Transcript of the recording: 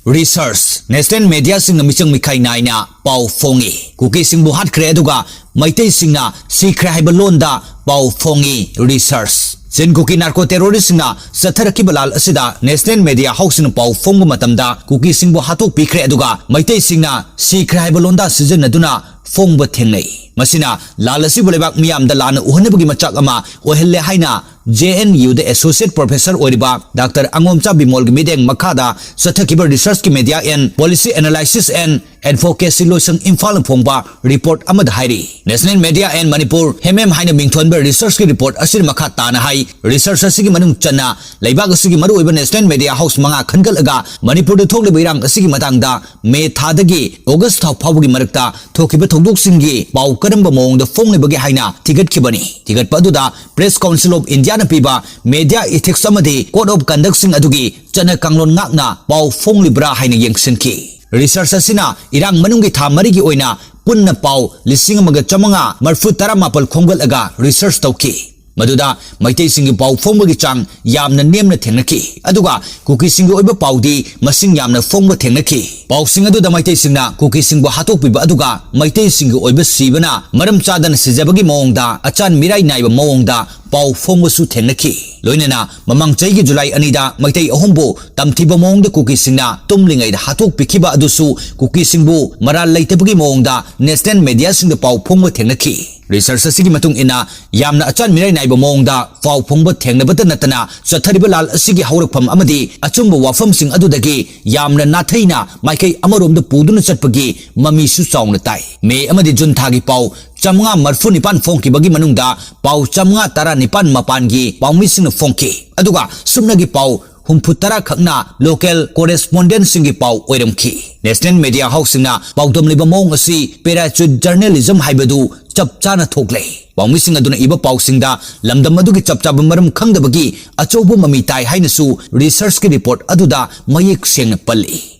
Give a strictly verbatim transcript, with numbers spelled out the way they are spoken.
Research: National mediaꯁꯤꯡꯅ ꯃꯤꯆꯪ ꯃꯤꯈꯥꯏ ꯅꯥꯏꯅ ꯄꯥꯎ ꯐꯣꯡꯉꯤ꯫ ꯀꯨꯀꯤꯁꯤꯡꯕꯨ ꯍꯥꯠꯈ꯭ꯔꯦ ꯑꯗꯨꯒ ꯃꯩꯇꯩꯁꯤꯡꯅ ꯁꯤꯈ꯭ꯔꯦ ꯍꯥꯏꯕ ꯂꯣꯟꯗ ꯄꯥꯎ ꯐꯣꯡꯉꯤ꯫ Research: Chin Kuki narco terroristꯁꯤꯡꯅ ꯆꯠꯊꯔꯛꯈꯤꯕ ꯂꯥꯜ ꯑꯁꯤꯗ National media houseꯁꯤꯡꯅ ꯄꯥꯎ ꯐꯣꯡꯕ ꯃꯇꯝꯗ ꯀꯨꯀꯤꯁꯤꯡꯕꯨ ꯍꯥꯠꯇꯣꯛꯄꯤꯈ꯭ꯔꯦ ꯑꯗꯨꯒ ꯃꯩꯇꯩꯁꯤꯡꯅ ꯁꯤꯈ꯭ꯔꯦ ꯍꯥꯏꯕ ꯂꯣꯟꯗꯥ ꯁꯤꯖꯤꯟꯅꯗꯨꯅ ꯐꯣꯡꯕ ꯊꯦꯡꯅꯩ꯫ ꯃꯁꯤꯅ ꯂꯥꯜ ꯑꯁꯤꯕꯨ ꯂꯩꯕꯥꯛ ꯃꯤꯌꯥꯝꯗ ꯂꯥꯟꯅ ꯎꯍꯟꯅꯕꯒꯤ ꯃꯆꯥꯛ ꯑꯃ ꯑꯣꯏꯍꯜꯂꯦ ꯍꯥꯏꯅ J N Uꯗ associate professor ꯑꯣꯏꯔꯤꯕ Doctor ꯑꯉꯣꯝꯆꯥ ꯕꯤꯃꯣꯜꯒꯤ ꯃꯤꯠꯌꯦꯡ ꯃꯈꯥꯗ ꯆꯠꯊꯈꯤꯕ Research ꯀꯤ Media and Policy Analysis and Advocacy ꯂꯣꯏꯁꯪ ꯏꯝꯐꯥꯜꯅ ꯐꯣꯡꯕ report ꯑꯃꯗ ꯍꯥꯏꯔꯤ꯫ National Media and Manipur, hemp M ꯍꯥꯏꯅ ꯃꯤꯡꯊꯣꯟꯕ research ꯀꯤ report ꯑꯁꯤꯅ ꯃꯈꯥ ꯇꯥꯅ ꯍꯥꯏ, research ꯑꯁꯤꯒꯤ ꯃꯅꯨꯡ ꯆꯟꯅ ꯂꯩꯕꯥꯛ ꯑꯁꯤꯒꯤ ꯃꯔꯨꯑꯣꯏꯕ National media house ꯃꯉꯥ ꯈꯟꯒꯠꯂꯒ ꯃꯅꯤꯄꯨꯔꯗ ꯊꯣꯛꯂꯤꯕ ꯏꯔꯥꯡ ꯑꯁꯤꯒꯤ ꯃꯇꯥꯡꯗ ꯃꯦ ꯊꯥꯗꯒꯤ ꯑꯣꯒꯁ ꯊꯥ ꯐꯥꯎꯕꯒꯤ ꯃꯔꯛꯇ ꯊꯣꯛꯈꯤꯕ ꯊꯧꯗꯣꯛꯁꯤꯡꯒꯤ ꯄꯥꯎ ꯀꯔꯝꯕ ꯃꯑꯣꯡꯗ ꯐꯣꯡꯂꯤꯕꯒꯦ ꯍꯥꯏꯅ ꯊꯤꯒꯠꯈꯤꯕꯅꯤ꯫ ꯊꯤꯒꯠꯄ ꯑꯗꯨꯗ Press Council of Indiaꯅ ꯄꯤꯕ media ethicsꯁꯤꯡ ꯑꯃꯗꯤ code of conductꯁꯤꯡ ꯑꯗꯨꯒꯤ ꯆꯠꯅ ꯀꯥꯡꯂꯣꯟ ꯉꯥꯛꯅ ꯄꯥꯎ ꯐꯣꯡꯂꯤꯕ꯭ꯔꯥ ꯍꯥꯏꯅ ꯌꯦꯡꯁꯤꯟꯈꯤ꯫ Research ꯑꯁꯤꯅ ꯏꯔꯥꯡ ꯃꯅꯨꯡꯒꯤ ꯊꯥ ꯃꯔꯤꯒꯤ ꯑꯣꯏꯅ ꯄꯨꯟꯅ ꯄꯥꯎ ꯂꯤꯁꯤꯡ ꯑꯃꯒ ꯆꯥꯃꯉꯥ ꯃꯔꯤꯐꯨ ꯇꯔꯥ ꯃꯥꯄꯜ ꯈꯣꯝꯒꯠꯂꯒ research ꯇꯧꯈꯤ꯫ ꯃꯗꯨꯗ ꯃꯩꯇꯩꯁꯤꯡꯒꯤ ꯄꯥꯎ ꯐꯣꯡꯕꯒꯤ ꯆꯥꯡ ꯌꯥꯝꯅ ꯅꯦꯝꯅ ꯊꯦꯡꯅꯈꯤ, ꯑꯗꯨꯒ ꯀꯨꯀꯤꯁꯤꯡꯒꯤ ꯑꯣꯏꯕ ꯄꯥꯎꯗꯤ ꯃꯁꯤꯡ ꯌꯥꯝꯅ ꯐꯣꯡꯕ ꯊꯦꯡꯅꯈꯤ꯫ ꯄꯥꯎꯁꯤꯡ ꯑꯗꯨꯗ ꯃꯩꯇꯩꯁꯤꯡꯅ ꯀꯨꯀꯤꯁꯤꯡꯕꯨ ꯍꯥꯠꯇꯣꯛꯄꯤꯕ ꯑꯗꯨꯒ ꯃꯩꯇꯩꯁꯤꯡꯒꯤ ꯑꯣꯏꯕ ꯁꯤꯕꯅ ꯃꯔꯝ ꯆꯥꯗꯅ ꯁꯤꯖꯕꯒꯤ ꯃꯑꯣꯡꯗ, ꯑꯆꯥꯟ ꯃꯤꯔꯥꯏ ꯅꯥꯏꯕ ꯃꯑꯣꯡꯗ ꯄꯥꯎ ꯐꯣꯡꯕꯁꯨ ꯊꯦꯡꯅꯈꯤ꯫ ꯂꯣꯏꯅꯅ ꯃꯃꯥꯡ ꯆꯍꯤꯒꯤ ꯖꯨꯂꯥꯏ ꯑꯅꯤꯗ ꯃꯩꯇꯩ ꯑꯍꯨꯝꯕꯨ ꯇꯝꯊꯤꯕ ꯃꯑꯣꯡꯗ ꯀꯨꯀꯤꯁꯤꯡꯅ ꯇꯨꯝꯂꯤꯉꯩꯗ ꯍꯥꯠꯇꯣꯛꯄꯤꯈꯤꯕ ꯑꯗꯨꯁꯨ ꯀꯨꯀꯤꯁꯤꯡꯕꯨ ꯃꯔꯥꯜ ꯂꯩꯇꯕꯒꯤ ꯃꯑꯣꯡꯗ National mediaꯁꯤꯡꯗ ꯄꯥꯎ ꯐꯣꯡꯕ ꯊꯦꯡꯅꯈꯤ꯫ Research ꯑꯁꯤꯒꯤ ꯃꯇꯨꯡ ꯏꯟꯅ, ꯌꯥꯝꯅ ꯑꯆꯥꯟ ꯃꯤꯔꯥꯏ ꯅꯥꯏꯕ ꯃꯑꯣꯡꯗ ꯄꯥꯎ ꯐꯣꯡꯕ ꯊꯦꯡꯅꯕꯇ ꯅꯠꯇꯅ, ꯆꯠꯊꯔꯤꯕ ꯂꯥꯜ ꯑꯁꯤꯒꯤ ꯍꯧꯔꯛꯐꯝ ꯑꯃꯗꯤ ꯑꯆꯨꯝꯕ ꯋꯥꯐꯝꯁꯤꯡ ꯑꯗꯨꯗꯒꯤ ꯌꯥꯝꯅ ꯅꯥꯊꯩꯅ ꯃꯥꯏꯀꯩ ꯑꯃꯔꯣꯝꯗ ꯄꯨꯗꯨꯅ ꯆꯠꯄꯒꯤ ꯃꯃꯤꯁꯨ ꯆꯥꯎꯅ ꯇꯥꯏ꯫ ꯃꯦ ꯑꯃꯗꯤ ꯖꯨꯟ ꯊꯥꯒꯤ ꯄꯥꯎ ꯆꯥꯃꯉꯥ ꯃꯔꯤꯐꯨ ꯅꯤꯄꯥꯟ ꯐꯣꯡꯈꯤꯕꯒꯤ ꯃꯅꯨꯡꯗ ꯄꯥꯎ ꯆꯥꯃꯉꯥ ꯇꯔꯥ ꯅꯤꯄꯥꯟ ꯃꯄꯥꯟꯒꯤ ꯄꯥꯎꯃꯤꯁꯤꯡꯅ ꯐꯣꯡꯈꯤ, ꯑꯗꯨꯒ ꯁꯨꯞꯅꯒꯤ ꯄꯥꯎ ꯍꯨꯝꯐꯨ ꯇꯔꯥ ꯈꯛꯅ local correspondentꯁꯤꯡꯒꯤ ꯄꯥꯎ ꯑꯣꯏꯔꯝꯈꯤ꯫ National media houseꯁꯤꯡꯅ ꯄꯥꯎꯗꯝꯂꯤꯕ ꯃꯑꯣꯡ ꯑꯁꯤ parachute journalism ꯍꯥꯏꯕꯗꯨ ꯆꯞ ꯆꯥꯅ ꯊꯣꯛꯂꯦ꯫ ꯄꯥꯎꯃꯤꯁꯤꯡ ꯑꯗꯨꯅ ꯏꯕ ꯄꯥꯎꯁꯤꯡꯗ ꯂꯝꯗꯝ ꯑꯗꯨꯒꯤ ꯆꯞ ꯆꯥꯕ ꯃꯔꯝ ꯈꯪꯗꯕꯒꯤ ꯑꯆꯧꯕ ꯃꯃꯤ ꯇꯥꯏ ꯍꯥꯏꯅꯁꯨ researchꯀꯤ report ꯑꯗꯨꯗ ꯃꯌꯦꯛ ꯁꯦꯡꯅ ꯄꯜꯂꯤ꯫